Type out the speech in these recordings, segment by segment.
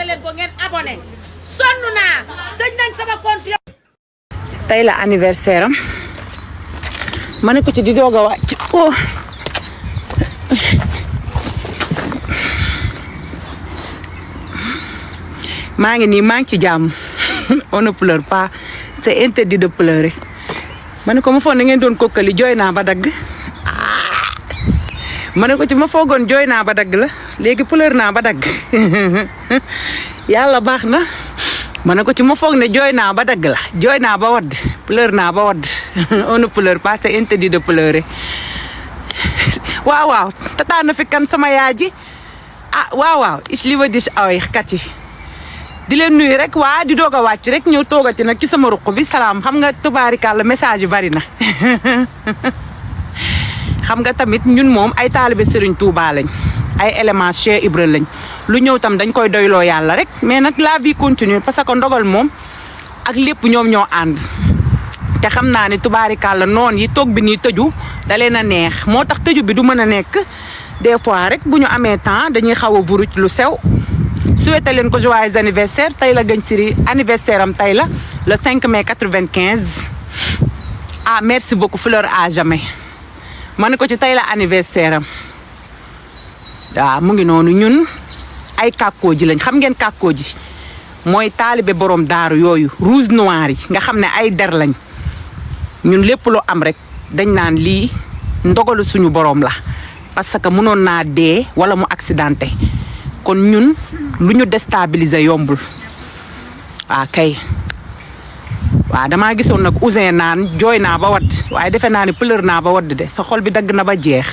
leen ko ngeen abonné sonn naa tëj nañ sama compte. tey la anniversaire am ma ne ko ci di doog a wàcc oh maa ngi nii maa ngi ci jàmm on ne pleure pas c'est interdit de pleurer ma ne ko ma foog na ngeen doon kokkali jooy naa ba dagg ma ne ko ci ma foogoon jooy naa ba dagg la léegi pleur naa ba dagg yàlla baax na ma ne ko ci ma foog ne jooy naa ba dagg la jooy naa ba wadd pleur naa ba wadd on ne pleure pas c'est interdit de pleurer waaw waaw tata na fi kan sama yaay ji ah waaw waaw ich liebe dich auch Kati di leen nuyu rek waa di doog a wàcc rek ñëw toogati nag ci sama ruq bi salaam xam nga tubaarikàlla message yu bari na xam nga tamit ñun moom ay taalibe Serigne Touba lañ ay élément Cheikh Ibra lañ lu ñëw tam dañ koy doyloo yàlla rek mais nag la vie continue parce que ndogal moom ak lépp ñoom ñoo ànd te xam naa ne tubaarikàlla noon yi toog bi nii tëju da leen a neex moo tax tëju bi du mën a nekk des fois rek bu ñu amee temps dañuy xaw a vuruj lu sew souhaité leen ko joyeux anniversaire tey la Gagne Siri anniversaire am tey la le 5 mai 95 ah merci beaucoup fleur à jamais ma ne ko ci tey la anniversaire am waaw mu ngi noonu ñun ay kàkkoo ji lañ xam ngeen kàkkoo ji mooy taalibe borom daaru yooyu rouge noir yi nga xam ne ay der lañ ñun lépp lu am rek dañ naan lii ndogalu suñu borom la parce que mënoon naa dee wala mu accidenté kon ñun lu ñu déstabiliser yombul waaw kay waaw damaa gisoon nag Ouzin naan jooy naa ba wadd waaye defe naa ne pleur naa ba wadd de sa xol bi dagg na ba jeex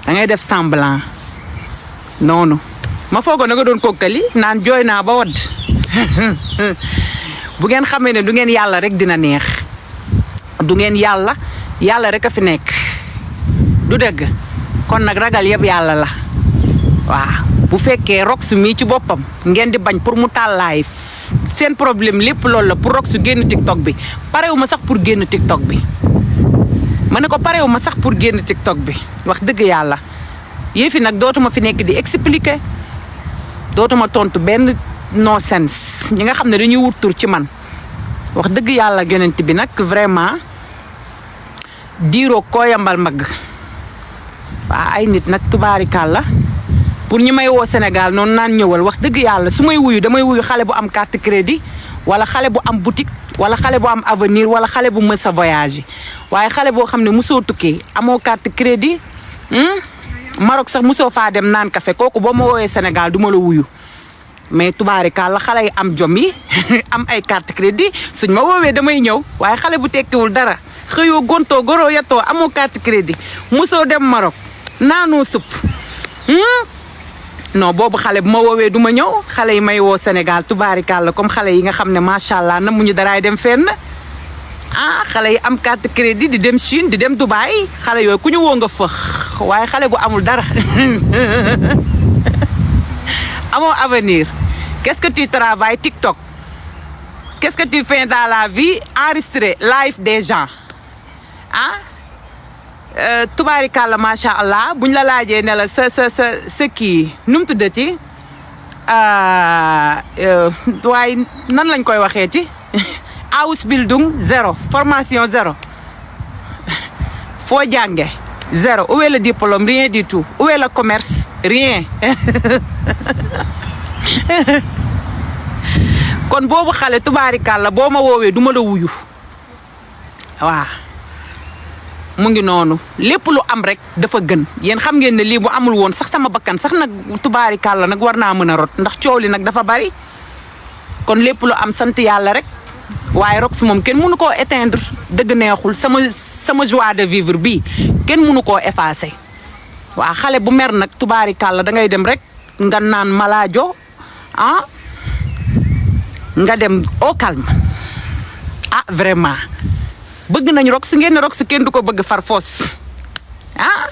da ngay def semblant noonu ma foogoon na nga doon kokkali naan jooy naa ba wadd bu ngeen xamee ne du ngeen yàlla rek dina neex du ngeen yàlla rek a fi nekk du dëgg kon nag ragal yëpp yàlla la waaw bu fekkee Rox mii ci boppam ngeen di bañ pour mu tàllaay seen problème lépp loolu la pour Rox génn TikTok bi parewu ma sax pour génn TikTok bi ma ne ko parewu ma sax pour génn TikTok bi wax dëgg yàlla yéefi nag dootuma fi nekk di expliquer dootuma tontu benn nonsense ñi nga xam ne dañuy wut tur ci man wax dëgg yàlla yonent bi nag vraiment diiroo koo yambal mag waa ay nit nag tubaarikàlla pour ñi may woo Sénégal noonu naan ñëwal wax dëgg yàlla su may wuyu damay wuyu xale bu am carte crédit wala xale bu am boutique wala xale bu am avenir wala xale bu mës a voyage waaye xale boo xam ne mosoo tukkee amoo carte crédit Maroc sax mosoo faa dem naan café kooku boo ma woowee Sénégal du ma la wuyu mais tubaarikàlla xale yi am jom yi am ay carte crédit suñ ma woowee damay ñëw waaye xale bu tekkiwul dara xëyoo gontoo goroo yattoo amoo carte crédit mosoo dem Maroc naanoo supp non boobu xale bu ma woowee du ma ñëw xale yi may woo Sénégal tubaarikàlla comme xale yi nga xam ne macha allah na mu ñu daraay dem fenn ah xale yi am carte crédit di dem Chine di dem Dubaï xale yooyu ku ñu woo nga fëx waaye xale bu amul dara amoo avenir qu'est-ce que tu travailles TikTok qu'est-ce que tu fais dans la vie enregistrer live des gens ah tubaarikàlla macha allah buñ la laajee ne la sa kii nu mu tuddati waaye nan lañ koy waxee ci Ausbildung zéro formation zéro foo jànge zéro où est le diplôme rien du tout où est le commerce rien kon boobu xale tubaarikàlla boo ma woowee du ma la wuyu waaw mu ngi noonu lépp lu am rek dafa gën yéen xam ngeen ne lii bu amul woon sax sama bakkan sax nag tubaarikàlla nag war naa mën a rot ndax coow li nag dafa bari kon lépp lu am sant yàlla rek waaye Rox moom kenn mënu koo éteindre dëgg neexul sama joie de vivre bii kenn mënu koo effacer waa xale bu mer nag tubaarikàlla da ngay dem rek nga naan malaajo ah nga dem au calme ah vraiment bëgg nañ Rox ngeen ne Rox kenn du ko bëgg far foos ah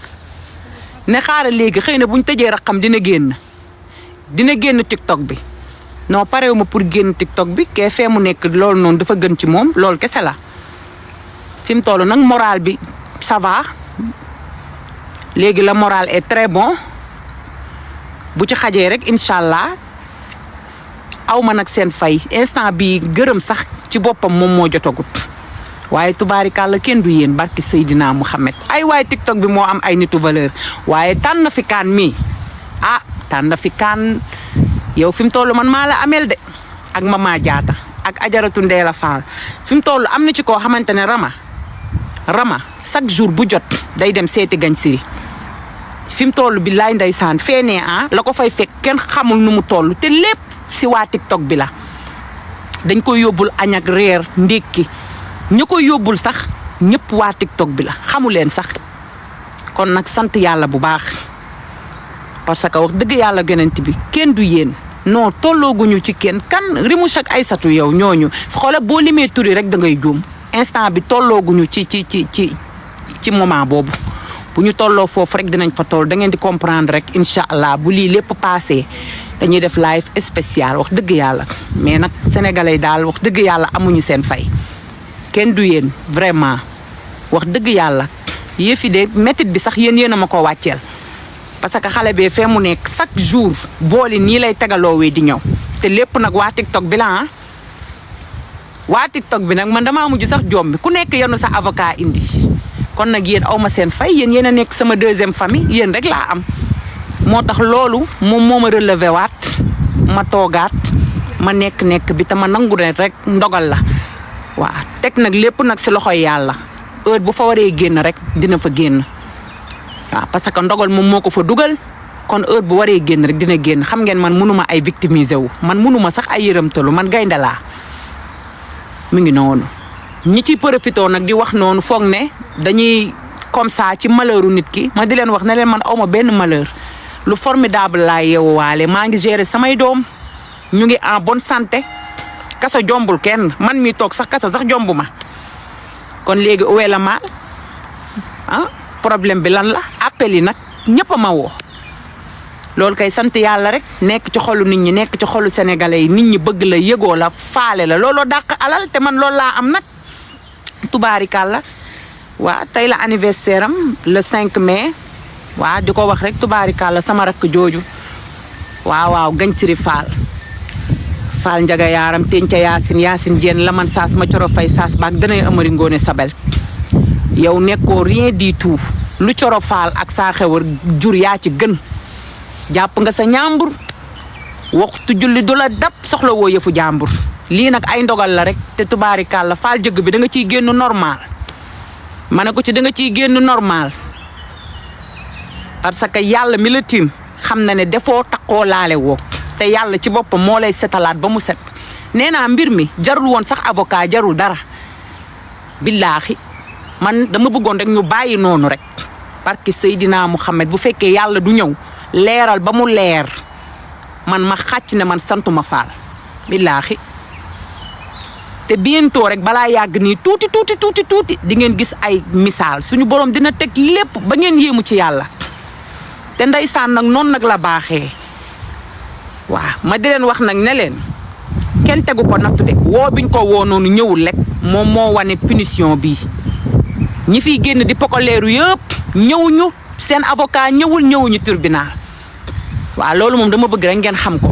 ne xaaral léegi xëy na buñ tëjee raqam dina génn TikTok bi non parewuma pour génn TikTok bi kee fee mu nekk loolu noonu dafa gën ci moom loolu kese la fi mu toll nag moral bi ça va léegi la moral est très bon bu ci xajee rek incha allah aw ma nag seen fay instant bi gërëm sax ci boppam moom moo jotagut waaye tubaarikàlla kenn du yéen barki Seydina Mouhamed ay waaye TikTok bi moo am ay nitu valeur waaye tànn fi kaan mi tànn fi kaan yow fi mu toll man maa la amel de ak Mama Jaata ak Ajaratu Ndeela Faal fi mu toll am na ci koo xamante ne Rama chaque jour bu jot day dem seeti Gagne Siri fi mu toll bi laay ndeysaan feenee la ko fay fekk kenn xamul nu mu toll te lépp si waa TikTok bi la dañ koy yóbbul añ ak reer ndékki ñu koy yóbbul sax ñëpp waa TikTok bi la xamu leen sax kon nag sant yàlla bu baax parce que wax dëgg yàlla yonent bi kenn du yéen non tollooguñu ci kenn kan Rimouche ak Aysatu yow ñooñu xoola boo limee turi rek da ngay juum instant bi tollooguñu ci moment boobu bu ñu tolloo foofu rek dinañ fa toll da ngeen di comprendre rek incha allah bu lii lépp passé dañuy def live spécial wax dëgg yàlla mais nag sénégalais daal wax dëgg yàlla amuñu seen fay kenn du yéen vraiment wax dëgg yàlla yëfi de métit bi sax yéen a ma ko wàcceel parce que xale bee fee mu nekk chaque jour booli nii lay tegaloowee di ñëw te lépp nag waa TikTok bi la waa TikTok bi nag man damaa mujj sax joom bi ku nekk yenu sa avocat indi kon nag yéen aw ma seen fay yéen a nekk sama deuxième famille yéen rek laa am moo tax loolu moom moo ma relevé waat ma toogaat ma nekk bi te ma nangu rek ndogal la waaw teg nag lépp nag si loxoy yàlla heure bu fa waree génn rek dina fa génn waaw parce que ndogal moom moo ko fa dugal kon heure bu waree génn rek dina génn xam ngeen man mënuma ay victimiser wu man mënuma sax ay yërëmtalu man gaynde laa mu ngi noonu ñi ci profité nag di wax noonu foog ne dañuy comme ça ci malheuru nit ki ma di leen wax ne leen man awma benn malheur lu formidable laa yeewuwaale maa ngi gérer samay doom ñu ngi en bonne santé kaso jombul kenn man mi toog sax kaso sax jombu ma kon léegi uwee la maal problème bi lan la appel yi nag ñëpp a ma woo loolu kay sant yàlla rek nekk ci xolu nit ñi nekk ci xolu sénégalais yi nit ñi bëgg la yëgoo la faale la looloo dàq alal te man loolu laa am nag tubaarikàlla waa tey la anniversaire am le 5 mai waa di ko wax rek tubaarikàlla sama rakk jooju waaw Gagne Siri Faal njaga yaaram tenca yaasin jeen la man saas ma coro fay saas baak danay amari ngoone sabel yow nekkoo rien du tout lu coro faal ak saa xewar jur yaa ci gën jàpp nga sa ñaambur waxtu julli du la dab soxla woo yëfu jàmbur lii nag ay ndogal la rek te tubaarikàlla faal jëgg bi da nga ciy génn normal ma ne ko ci da nga ciy génn normal parce que yàlla mi la tiim xam na ne defoo takkoo laale woo te yàlla ci boppam moo lay setalaat ba mu set nee naa mbir mi jarul woon sax avocat jarul dara billaahi man dama bëggoon rek ñu bàyyi noonu rek parce que Seydina Mouhamed bu fekkee yàlla du ñëw leeral ba mu leer man ma xàcc ne man santuma faal billaahi te bientôt rek balaa yàgg nii tuuti di ngeen gis ay misaal suñu borom dina teg lépp ba ngeen yéemu ci yàlla te ndeysaan nag noonu nag la baaxee waaw ma di leen wax nag ne leen kenn tegu ko nattu de woo biñ ko woo noonu ñëwul rek moom moo wane punition bii ñi fiy génn di pokoleeru yëpp ñëwuñu seen avocat ñëwuñu tribunal waaw loolu moom dama bëgg rek ngeen xam ko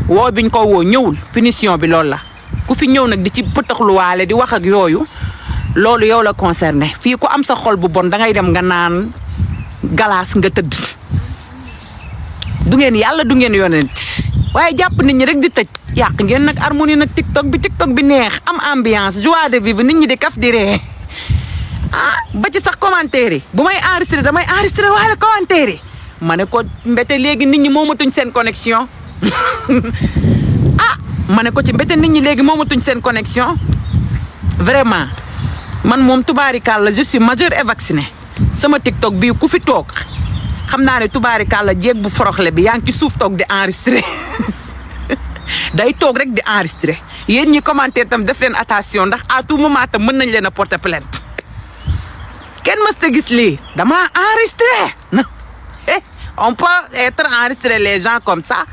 woo biñ ko woo ñëwul punition bi loolu la ku fi ñëw nag di ci pëtaxluwaale di wax ak yooyu loolu yow la concerné fii ku am sa xol bu bon dangay dem nga naan galaas nga tëdd du ngeen yàlla du ngeen yonent waaye jàpp nit ñi rek di tëj yàq ngeen nag harmonie nag TikTok bi neex am ambiance joie de vivre nit ñi di kaf di ree ba ci sax commentaire yi bu may enregistré damay enregistré waale commentaire yi ma ne ko mbete léegi nit ñi moomatuñ seen connexion ma ne ko ci mbete nit ñi léegi moomatuñ seen connexion vraiment man moom tubaarikàlla je suis majeur et vacciné sama TikTok bii ku fi toog xam naa ne tubaarikàlla jéeg bu foroxle bi yaa ngi ci suuf toog di enregistré day toog rek di enregistré yéen ñi commentaire tam def leen attention ndax à tout moment tam mën nañ leen a porter plainte kenn mës ta gis lii dama enregistré on peut être enregistré les gens comme ça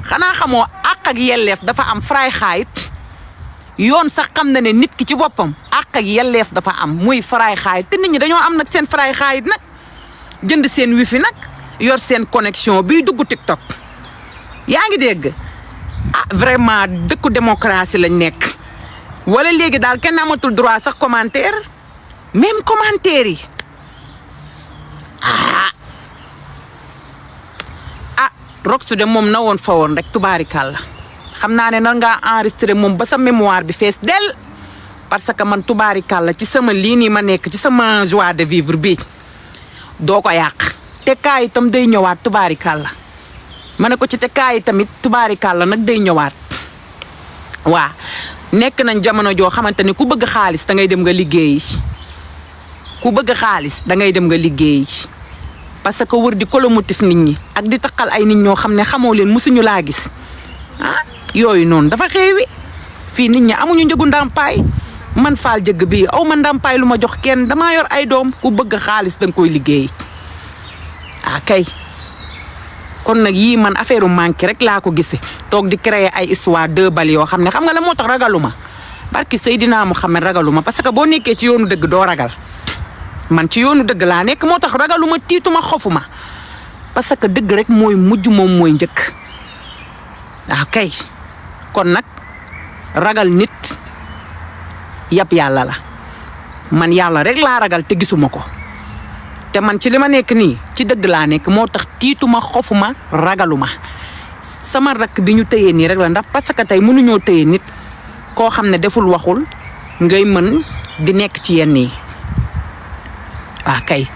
xanaa xamoo àq ak yelleef dafa am fray xaayit yoon sax xam na ne nit ki ci boppam àq ak yelleef dafa am muy fray xaayit te nit ñi dañoo am nag seen fray xaayit nag jënd seen wifi nag yor seen connexion bii dugg TikTok yaa ngi dégg vraiment dëkku démocratie lañ nekk wala léegi daal kenn amatul droit sax commentaire même commentaire yi Rox de moom na woon fa woon rek tubaarikàlla xam naa ne nan ngaa enregistré moom ba sa mémoire bi fees del parce que man tubaarikàlla ci sama lii nii ma nekk ci sama joie de vivre bi doo ko yàq te kaay itam day ñëwaat tubaarikàlla ma ne ko ci te kaay tamit tubaarikàlla nag day ñëwaat waa nekk nañ jamono joo xamante ni ku bëgg xaalis da ngay dem nga liggéeyi ku bëgg xaalis da ngay dem nga liggéeyi parce que wër di colomotif nit ñi ak di taxal ay nit ñoo xam ne xamoo leen mësuñu laa gis yooyu noonu dafa xeewi fii nit ñi amuñu njëgu ndàmpaay man faal jëgg bi aw ma ndàmpaay lu ma jox kenn damaa yor ay doom ku bëgg xaalis danga koy liggéey kay kon nag yii man affaire manqué rek laa ko gise toog di créer ay histoire deux balles yoo xam ne xam nga la moo tax ragaluma barki Seydina Muhammad ragaluma parce que boo nekkee ci yoonu dëgg doo ragal man ci yoonu dëgg laa nekk moo tax ragaluma tiituma xofuma parce que dëgg rek mooy mujj moom mooy njëkk kay kon nag ragal nit yab yàlla la man yàlla rek laa ragal te gisuma ko te man ci li ma nekk nii ci dëgg laa nekk moo tax tiituma xofuma ragaluma sama rakk bi ñu tëyee nii rek la ndax parce que tey mënuñoo tëyee nit koo xam ne deful waxul ngay mën di nekk ci yenn yi kay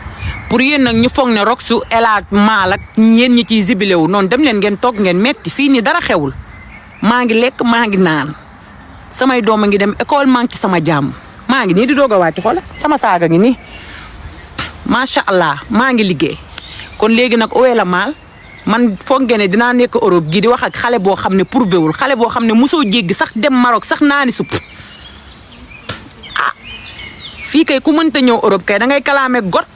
pour yéen nag ñu foog ne Roxu elaat maal ak yéen ñi ciy zibilé wu noonu dem leen ngeen toog ngeen metti fii nii dara xewul maa ngi lekk maa ngi naan samay doom a ngi dem école maa ngi ci sama jàmm maa ngi nii di doog a wàcc xoola sama saaga ngi nii macha allah maa ngi liggéey kon léegi nag owee la maal man foog ngeen ne dinaa nekk Europe gi di wax ak xale boo xam ne prouvé wul xale boo xam ne mosoo jéggi sax dem Maroc sax naani supp fii kay ku mënta ñëw Europe kay da ngay kalaame got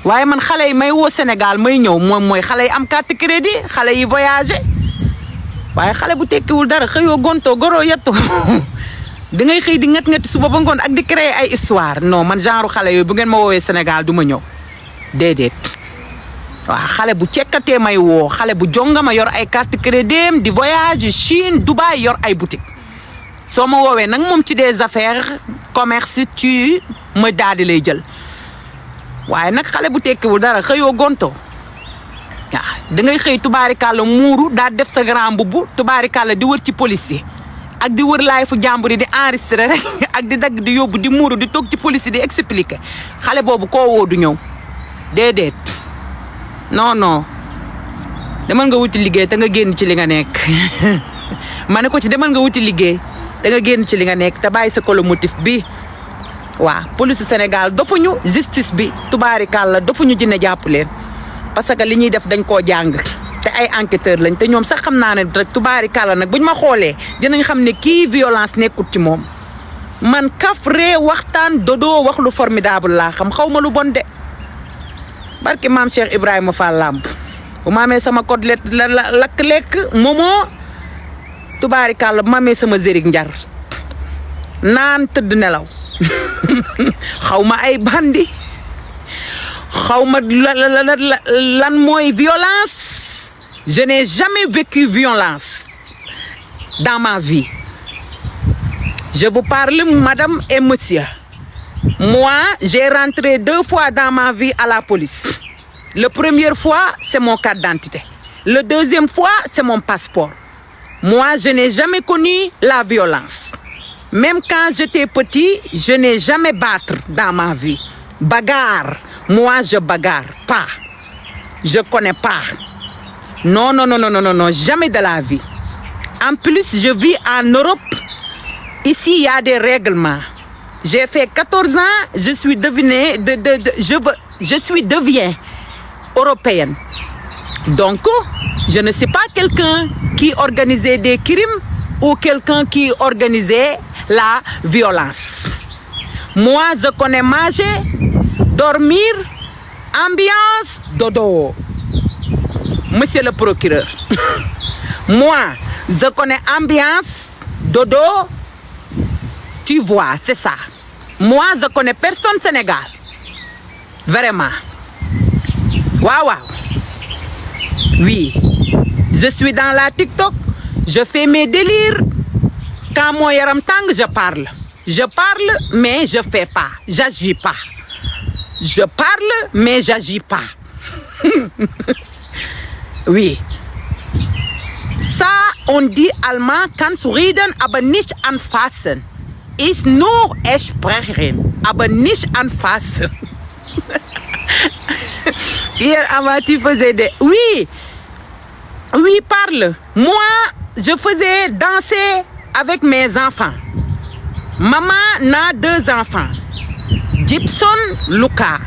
waaye man xale yi may woo Sénégal may ñëw moom mooy xale yi am carte crédit xale yi voyagé waaye xale bu tekkiwul dara xëyoo gontoo goroo yettu da ngay xëy di ngat suba ba ngoon ak di créer ay histoire non man genre xale yooyu bu ngeen ma woowee Sénégal du ma ñëw déedéet waaw xale bu cekkatee may woo xale bu jongama yor ay carte crédit di voyage Chine Dubaï yor ay boutique soo ma woowee nag moom ci des affaires commerce tu ma daal di lay jël waaye nag xale bu tekkiwul dara xëyoo gonto waaw da ngay xëy tubaarikàlla muuru daal def sa grand mbubb tubaarikàlla di wër ci police yi ak di wër laay fu jàmbur yi di enregistré rek ak di dagg di yóbbu di muuru di toog ci police yi di expliquer xale boobu koo woo du ñëw déedéet non demal nga wuti liggéey te nga génn ci li nga nekk ma ne ko ci demal nga wuti liggéey te nga génn ci li nga nekk te bàyyi sa colomotif bi waaw police Sénégal dofuñu justice bi tubaarikàlla dofuñu jinne jàpp leen parce que li ñuy def dañ koo jàng te ay enquêteur lañ te ñoom sax xam naa ne rek tubaarikàlla nag buñ ma xoolee dinañ xam ne kii violence nekkut ci moom man kaf ree waxtaan dodo wax lu formidable laa xam xaw ma lu bon de barki maam Cheikh Ibrahima Fall Lamp bu ma amee sama côtelette la lakk lekk moomoo tubaarikàlla bu ma amee sama zérig njar naan tëdd nelaw xaw ma ay bandi xaw ma lan mooy violence je n'ai jamais vécu violence dans ma vie je vous parle madame et monsieur moi j'ai rentré 2 fois dans ma vie à la police la première fois c'est mon carte d'identité le deuxième fois c'est mon passeport moi je n'ai jamais connu la violence même quand j'étais petit je n'ai jamais battre dans ma vie bagarre moi je bagarre pas je connais pas non jamais de la vie en plus je vis en Europe ici il y a des règlements j'ai fait 14 ans je suis devenue deviens européenne donc je ne suis pas quelqu'un qui organisait des crimes ou quelqu'un qui organisait la violence moi je connais manger dormir ambiance dodo monsieur le procureur moi je connais ambiance dodo tu vois c'est ça moi je connais personne Sénégal vraiment waaw oui je suis dans la TikTok Je fais mes délires. Quand mon yaram tang, je parle. Je parle, mais je fais pas. J'agis pas. Je parle, mais j'agis pas. Oui. Ça, on dit allemand, kannst reden, aber nicht anfassen. Ist nur sprechen, aber nicht anfassen. Hier, Amati faisait des... Oui. Oui, parle. Moi, je faisais danser avec mes enfants. Maman a 2 enfants. Gibson, Luca.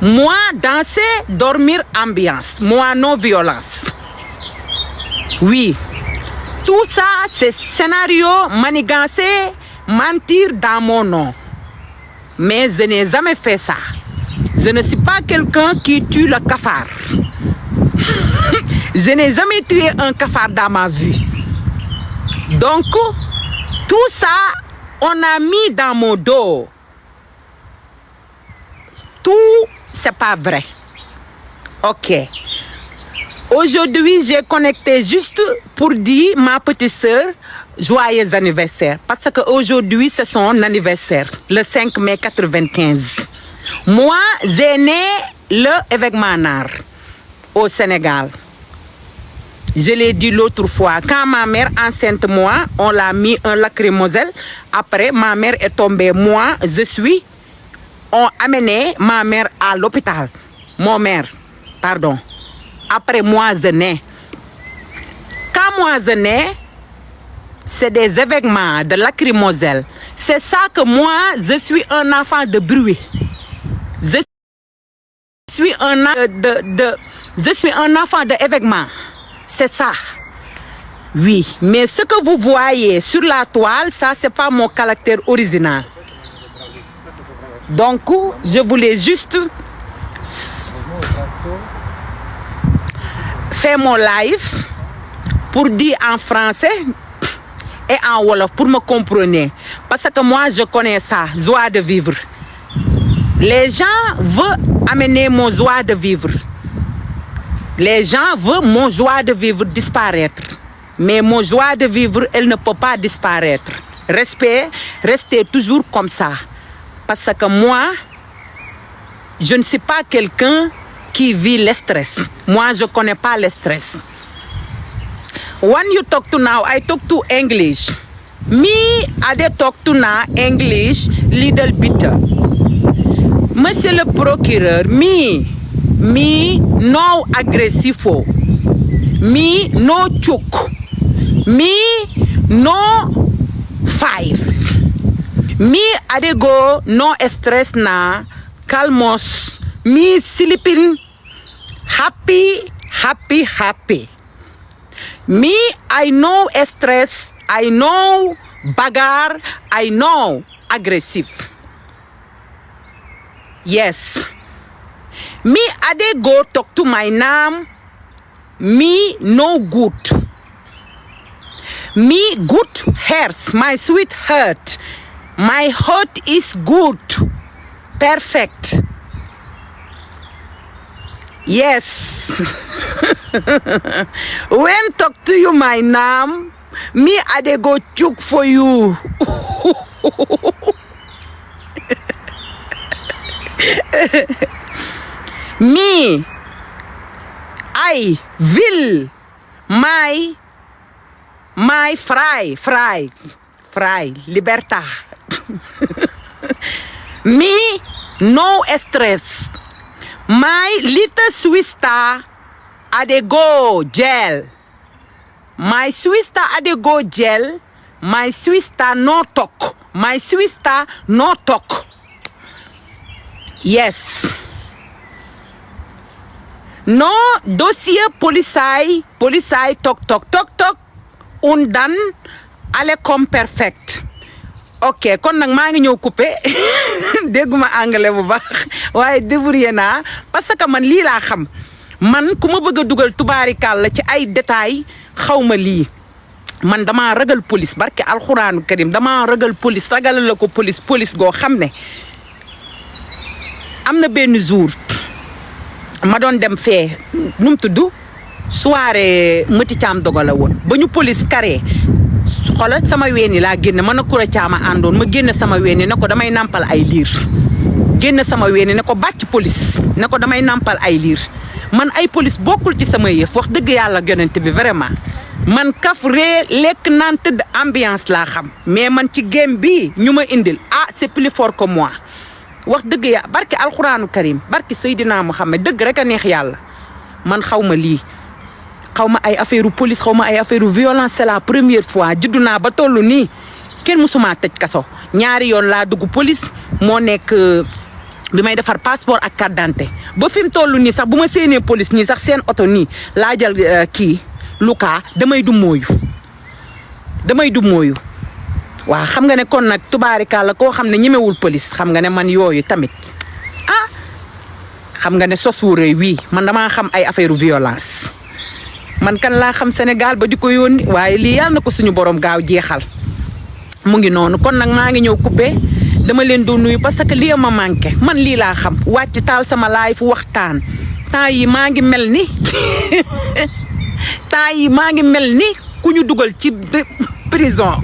Moi, danser, dormir, ambiance. Moi, non violence. Oui. Tout ça, c'est scénario manigancé, mentir dans mon nom. Mais je n'ai jamais fait ça. Je ne suis pas quelqu'un qui tue le cafard. Je n'ai jamais tué un cafard dans ma vie. Donc, tout ça, on a mis dans mon dos. Tout, c'est pas vrai. Ok. Aujourd'hui, j'ai connecté juste pour dire ma petite sœur, joyeux anniversaire. Parce qu'aujourd'hui, c'est son anniversaire, le 5 mai 95. Moi, j'ai né le événement Nar au Sénégal. Je l'ai dit l'autre fois, quand ma mère enceinte moi, on l'a mis un lacrymogène. Après, ma mère est tombée. Moi, on a amené ma mère à l'hôpital. Mon mère, pardon. Après moi, je nais. Quand moi, je nais, c'est des événements de lacrymogène. C'est ça que moi, je suis un enfant de bruit. Je suis un enfant d'événement. C'est ça. Oui, mais ce que vous voyez sur la toile, ça, c'est pas mon caractère original. Donc, je voulais juste faire mon live pour dire en français et en wolof pour me comprendre. Parce que moi, je connais ça, joie de vivre. Les gens veulent amener mon joie de vivre. Les gens veulent mon joie de vivre disparaître. Mais mon joie de vivre, elle ne peut pas disparaître. Restez toujours comme ça. Parce que moi, je ne suis pas quelqu'un qui vit le stress. Moi, je ne connais pas le stress. When you talk to now, I talk to English. Me, I talk to now English little bit. Monsieur le procureur, me no aggressivo. Me no choke. Me no five. Me I go no stress na calmos. Me sleeping happy. Me I know stress. I know bagarre. I know aggressive. Yes. Me I go talk to my name. Me no good. Me good hurts. My sweet heart. My heart is good. Perfect. Yes. When talk to you my name, me I go choke for you. Me, I will my fry, libertà. Me, no stress. My little sister, I go jail. My sister, I go jail. My sister, no talk. My sister, no talk. Yes. No dossier policai talk. Und dann alle comme perfect. Ok, kon nag maa ngi ñëw coupé dégguma anglais bu baax waaye débrouillé naa parce que man lii laa xam man ku ma bëgg a dugal tubaarikàlla ci ay détails xaw ma lii man damaa ragal police barke alxuraanu karim damaa ragal police ragal la ko police goo xam ne am na benn jour ma doon dem fee nu mu tudd soirée Mati Thiam dogal la woon ba ñu police carré xoolal sama ween yi laa génne man a Koura Thiam àndoon ma génne sama ween yi ne ko damay nampal ay liir génne sama ween yi ne ko bàcc police ne ko damay nampal ay liir man ay police bokkul ci sama yëf wax dëgg yàlla yonent bi vraiment man kaf ree lekk naan tëdd ambiance laa xam mais man ci game bi ñu ma indil c'est plus fort que moi wax dëgg ya barki alxuraanu karim barki Seydina Muhammad dëgg rek a neex yàlla man xaw ma lii xaw ma ay affaire police xaw ma ay affaire violence c'est la première fois juddu naa ba toll nii kenn mësuma tëj kaso ñaari yoon laa dugg police moo nekk bi may defar passeport ak carte d'identité ba fi mu toll nii sax bu ma séenee police nii sax seen oto nii laa jël kii Luka damay du mooyu waaw xam nga ne kon nag tubaarikàlla koo xam ne ñemewul police xam nga ne man yooyu tamit xam nga ne sos wu rëy wii man damaa xam ay affaire violence man kan laa xam Sénégal ba di ko yónni waaye lii yàlla na ko suñu borom gaaw jeexal mu ngi noonu kon nag maa ngi ñëw coupé dama leen doon nuyu parce que lii ma manqué man lii laa xam wàcc taal sama laay fu waxtaan temps yi maa ngi mel ni ku ñu dugal ci prison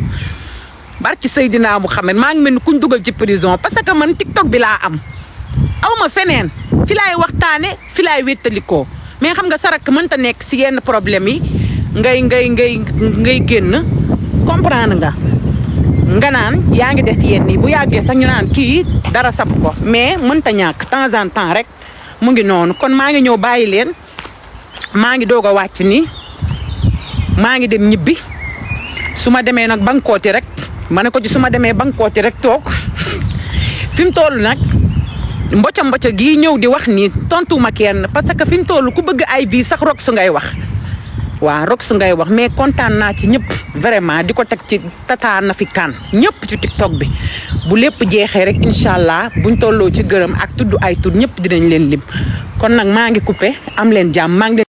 barki Seydina Muhammad maa ngi mel ni ku ñu dugal ci prison parce que man TikTok bi laa am aw ma feneen fi laay waxtaane fi laay wéttalikoo mais xam nga sarak mënta nekk si yenn problème yi ngay génn comprendre nga naan yaa ngi def yenn yi bu yàggee sax ñu naan kii dara sab ko mais mënta ñàkk temps en temps rek mu ngi noonu kon maa ngi ñëw bàyyi leen maa ngi doog a wàcc nii maa ngi dem ñibbi su ma demee nag bankooti rek ma ne ko ci su ma demee bankooti rek toog fi mu toll nag mboco gii ñëw di wax nii tontuma kenn parce que fi mu toll ku bëgg ay bii sax rok su ngay wax waaw rok su ngay wax mais kontaan naa ci ñëpp vraiment di ko teg ci Tata Nafi Kane ñëpp ci TikTok bi bu lépp jeexee rek incha allah buñ tolloo ci gërëm ak tudd ay tur ñëpp dinañ leen lim kon nag maa ngi coupé am leen jàmm maa ngi